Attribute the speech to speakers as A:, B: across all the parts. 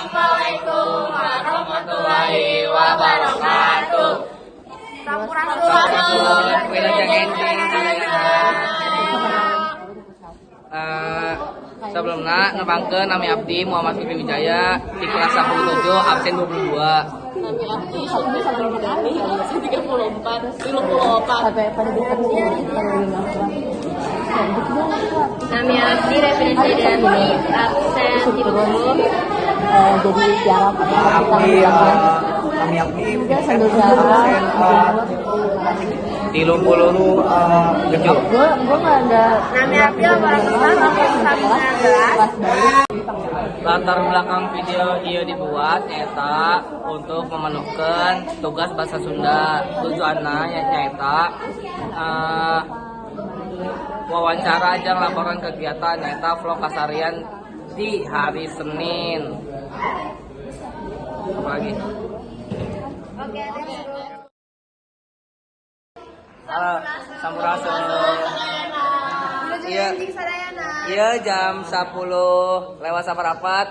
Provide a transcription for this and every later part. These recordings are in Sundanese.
A: Assalamualaikum warahmatullahi wabarakatuh.
B: Sampurasun. Wilujeng enjing sadayana. Sebelumna nepangkeun, nami abdi Muhammad Fikri Wijaya di kelas 17 absen 22.
A: Nami abdi Sofia Sabri, absen 34, 34.
C: Nami abdi Referensi Dani, absen 30.
D: Jadi tiara.
E: Abdi, kami abdi
D: sambil jalan.
E: Absen
B: 37.
D: Gue nggak ada.
C: Nami abdi Laporan absen 19.
B: Latar belakang video ieu dibuat nyaeta untuk memenuhkan tugas bahasa Sunda. Tujuanna ya nyaeta wawancara jeung laporan kegiatan, nyaeta vlog kaseharian di hari Senin. Apa lagi?
C: Oke.
B: Halo, sampurasun. Iya. Iya, jam 10 lewat saparapat.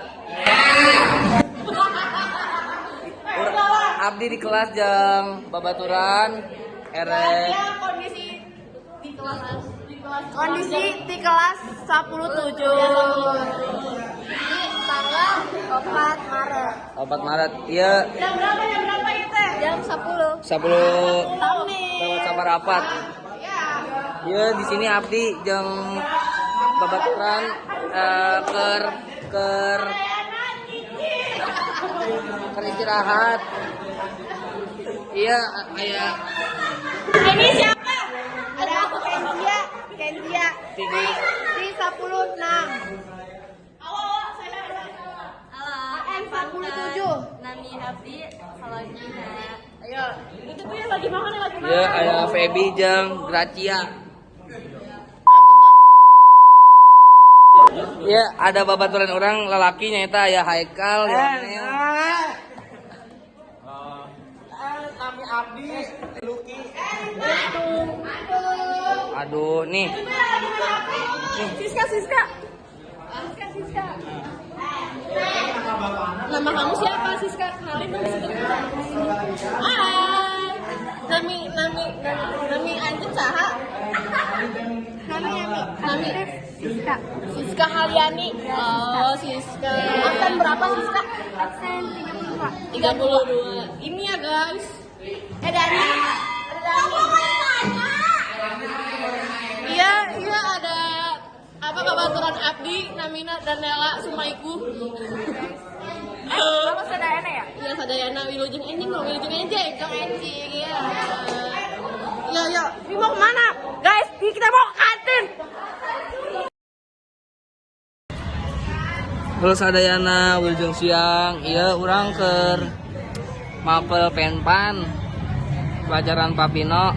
B: Abdi di kelas jeung babaturan erek.
A: Kondisi di kelas, di kelas.
C: Kondisi di kelas 17 di tanggal 4 Maret.
B: 4 Maret. Iya.
A: Jam berapa? Jam berapa itu teh?
C: Jam 10.
B: 10 lewat saparapat. Iya, di sini abdi jeung babaturan keur keur keur istirahat. Iya, aya.
A: Ini siapa?
C: Ada aku Kenzia, Kenzia
B: Tiga.
C: di 16.
A: Halo.
C: 47.
A: Nami abdi Salajina. Ayo. Itu tuh yang lagi makan, yang lagi makan.
B: Iya, aya Feby jeung Gracia. Iya, ada babaturan urang lalaki, nyaeta aya Haikal, Yonel.
E: Kami abdi Luki.
B: Aduh, nih.
A: Siska, Siska. Siska, Siska. Nama kamu siapa, Siska? Kenalin dong situ. Hai. Nami, nami, nami, nami anjeun saha?
C: Nami, Nami.
A: Nami.
C: Siska.
A: Siska Haryani. Oh, Siska. Absen berapa, Siska?
C: Absen 32.
A: 32. Ini ya, guys.
C: Eh, Dani. Ada Dani.
A: Iya, ada apa, babaturan abdi namina Danela Sumaiku.
C: Kamu Sadayana ya?
A: Iya, sadayana wilujeng enjing dong, wilujeng enjing, jeng enjing, iya. Iya, iya.
C: Ini mau kemana? Guys, ini kita mau ke kantin.
B: Halo sadayana, wilujeng siang. Iya, urang keur mapel penpan pelajaran Papino.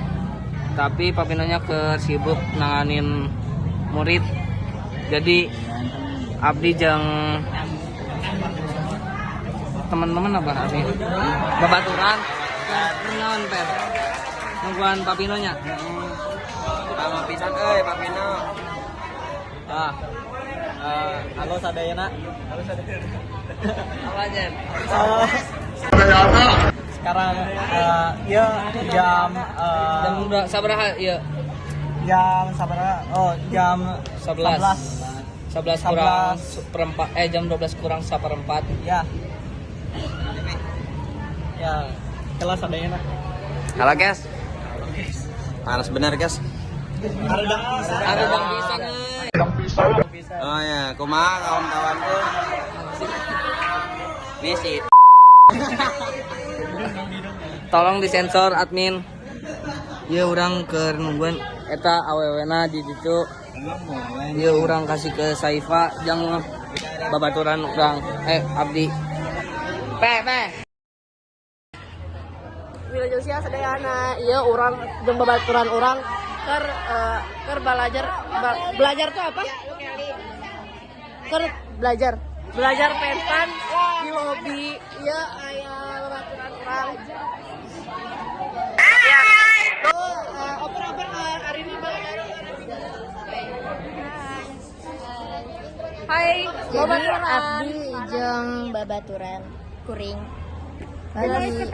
B: Tapi Papinonya keur sibuk nanganin murid. Jadi abdi jeung teman-teman, apa abdi? Babaturan naon, Per? Nungguan Papinonya.
E: Lama pisan euy Papino.
B: Ah,
E: Halo sadayana. Halo sadayana.
B: Apa aja?
E: Sekarang ya jam
B: Jam udah sabaraha ieu?
E: Jam sabaraha? Oh, jam
B: 11. 11 kurang seperempat, eh, jam 12 kurang seperempat.
E: Ya. Ya, kelas sadayana.
B: Halo, guys.
F: Panas bener, guys.
E: Hareudang.
B: Hareudang pisan euy.
F: Oh ya, kumaha kawan-kawanku? Nih si
B: Tolong disensor, admin. Ya, urang keur nungguan eta awewena di ditu. Ya, urang kasih ke Saifa jeung babaturan urang, eh, abdi. Pe pe.
A: Wilujeng siang sadayana, iya, urang jeung babaturan urang keur keur belajar belajar tuh apa? Keur belajar. Belajar penpan di lobi. Iya, aya babaturan urang. Oh, oper-oper hari ini belajar. Hai,
C: Jadi abdi jeung babaturan kuring lagi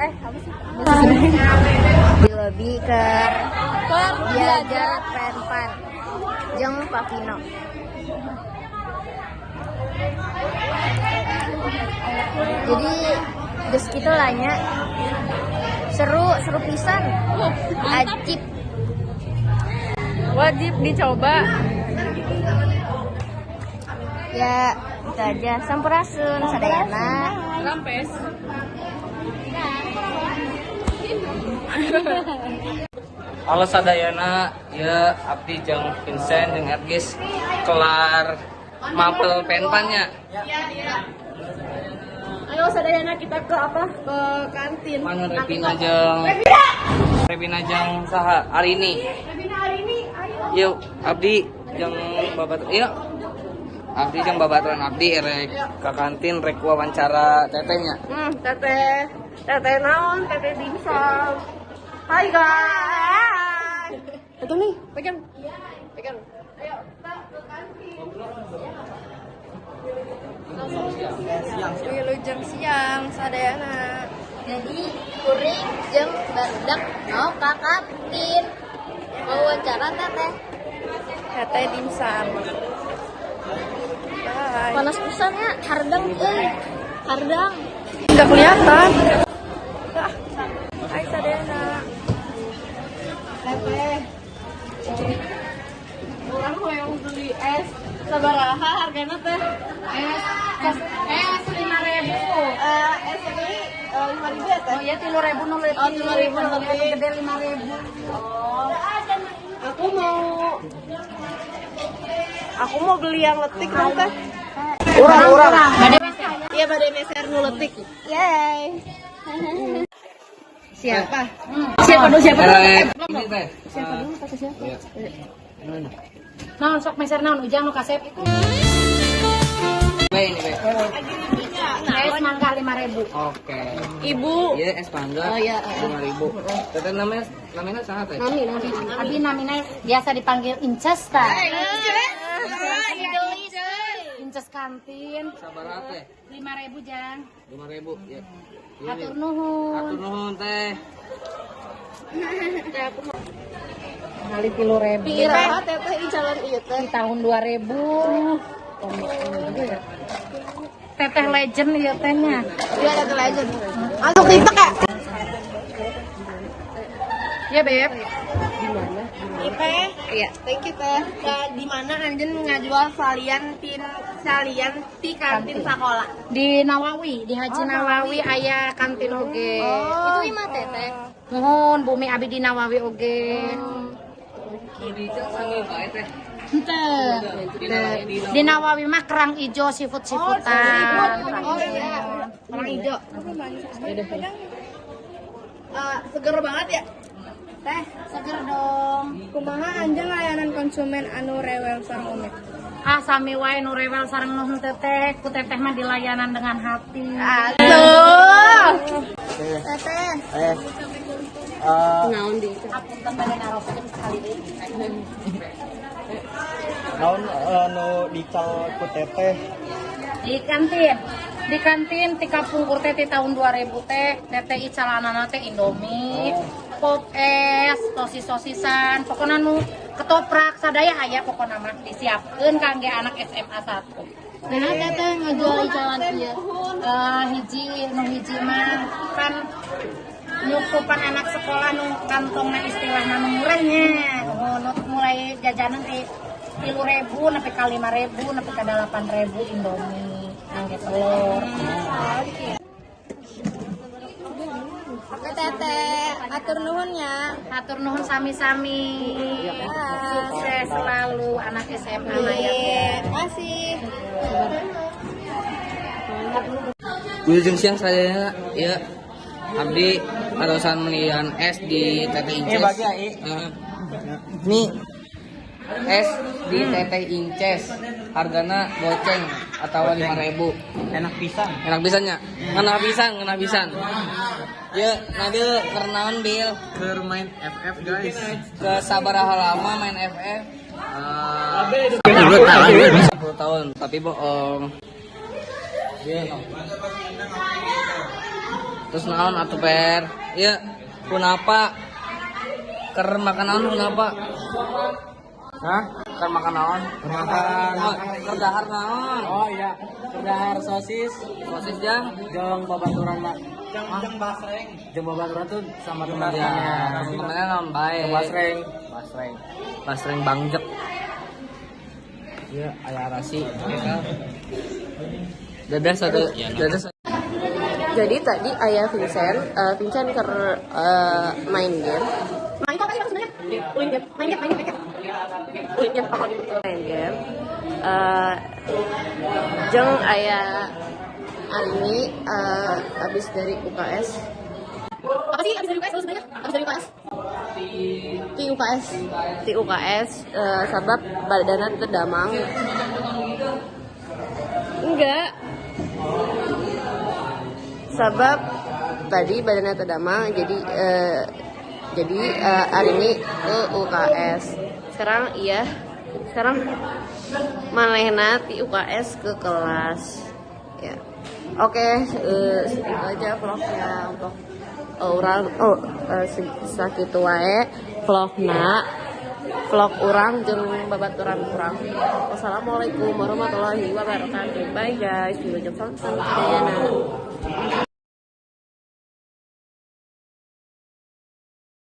C: di lobi keur belajar penpan jeung Pak Vino. Jadi geus kitu lah nya. Seru, seru pisan. Ajib.
A: Wajib dicoba.
C: Ya, itu aja. Sampurasun sadayana.
A: Rampes.
B: Halo sadayana, ya abdi jeung Vincent jeung Ergis kelar mapel penpannya.
A: Ayo sadayana, kita ke apa? Ke kantin.
B: Mana Rebina jeung saha Arini?
A: Rebina hari ini, ayo.
B: Yuk, abdi jeung babat yuk. Abdi jeung babaturan abdi rek ke kantin, rek wawancara tetehnya.
A: Teteh, teteh naon, teteh dimsum. Hai guys. Itu nih, pegang. Pegang. Ayo, kita ke kantin. Wilujeng siang sadayana.
C: Jadi kuring jeung barudak mau ka kantin wawancara teteh.
A: Teteh dimsum. Bye.
C: Panas pisan ya, hardang euy. Hardang.
A: Nggak kelihatan. Ah. Hai sadayana. Teteh. Urang hoyong beli es. Sabaraha hargana, teh?
D: Es 5.000.
A: Es ini 5.000 ya, teh?
D: Oh iya, 3.000 nu leutik.
A: Oh, 3.000 nu leutik.
D: Gede 5.000.
A: Oh. Aku mau beli yang letik dong, teh.
E: Urang, urang.
A: Iya, bade meser nu letik.
C: Yeay.
A: Siapa? Siapa dulu? Siapa dulu?
B: Ini teh. Siapa dulu
A: kata siapa?
B: Iya.
D: Naon sok meser naon, Ujang nu kasep?
B: B ini B.
D: Es mangga 5.000.
B: Oke.
A: Ibu.
B: Iya, es mangga.
A: Oh, iya.
B: 5.000. Teteh namanya namanya saha, teh?
A: Nami, nami.
D: Abi namina biasa dipanggil Inces ta. Inces kantin.
B: Sabaraha, teh?
D: 5.000, Jang.
B: 5.000 ya. Iya,
D: Hatur nuhun.
B: Hatur nuhun, teh.
D: Kali 3.000.
A: Pira teteh di jalan ieu teh?
D: Di tahun 2000. Teteh legend ieu teh nya.
A: Iya, teteh legend. Masuk TikTok ya?
D: Ya, Beb.
A: Teh. Iya, thank you, teh. Ya, di mana anjeun ngajual salian ti kantin sakola?
D: Di Nawawi, di Haji Nawawi aya kantin oge.
C: Itu imah teteh.
D: Nuhun, bumi abi di Nawawi oge.
B: Di sami bae, teh.
D: Henteu. Di Nawawi mah kerang ijo, seafood-seafoodan.
A: Oh iya, kerang ijo. Seger banget ya.
D: Teh, seger dong.
A: Kumaha anjeun layanan konsumen anu rewel sareng umit?
D: Ah, sami wae nu rewel sareng nu henteu teh, ku teteh mah dilayanan dengan hati.
A: Aduh.
C: Teteh.
E: Eh. Eh,
A: Naon di
D: Apunten bade naroskeun sekali deui.
E: Naon nu dical ku teteh?
D: Di kantin. Di kantin ti kapungkur teh ti tahun 2000 teh teteh icalanana teh Indomie, pop es, sosis-sosisan, pokoknya nu ketoprak sadaya aya, pokokna mah disiapkeun kangge anak SMA 1.
C: Nah, teteh ngajual icalan ieu.
D: Hiji nu hiji mah kan nyukupan anak sekolah nu kantongna istilahna nu murahnya. Oh, nu mulai jajanan di 3.000 nepi ka 5.000 nepi ka 8.000 Indomie angge telur.
C: Oke teteh, atur nuhun ya.
D: Hatur nuhun sami-sami. Sukses selalu anak SMA ya.
C: Makasih.
B: Wilujeng siang saya ya. Abdi arosan melian es di Teteh Inces.
E: Eh, bagi ya, I.
B: Heeh. Ini es di Teteh Inces hargana goceng atau 5.000.
E: Enak pisan.
B: Enak pisannya. Ngeunah pisan, ngeunah pisan. Ya, Nabil keur naon, Bil?
F: Keur main FF, guys.
B: Ke sabaraha lama main FF?
F: Eh,
B: 40 tahun, tapi bohong. Iya. Terus naon atuh per? Iya, kunapa? Ker makan naon kunapa?
E: Hah?
B: Ker makan naon?
E: Ker makan.
B: Oh, ker dahar naon?
E: Oh iya, dahar sosis,
B: Sosis jang?
E: jeung babaturan lah. Jeung basreng. Jeung babaturan tuh sama
B: Ya,
E: teman-temannya.
B: temen-temennya naon bae.
E: Jeung basreng. Basreng.
B: Basreng bangjek. Iya, aya arasi. Dadah satu, dadah satu.
A: Jadi tadi ayah Vincent, Vincent ker main game. Main apa sih sebenarnya? Main game, main game, main game. Main game, main game. Jeung ayah Arini abis dari UKS. Apa sih abis dari UKS sebenarnya? Abis dari UKS? Ti UKS, ti UKS, sabab badana teu damang. Enggak. Sabab tadi badannya teu damang, jadi hari ini ke UKS. Sekarang iya, sekarang manehna ti UKS ke kelas. Ya. Oke, segitu aja vlognya untuk orang, oh, sakitu wae vlogna, vlog urang jeung babaturan urang. Wassalamualaikum warahmatullahi wabarakatuh. Bye guys, wilujeng sonten sadayana.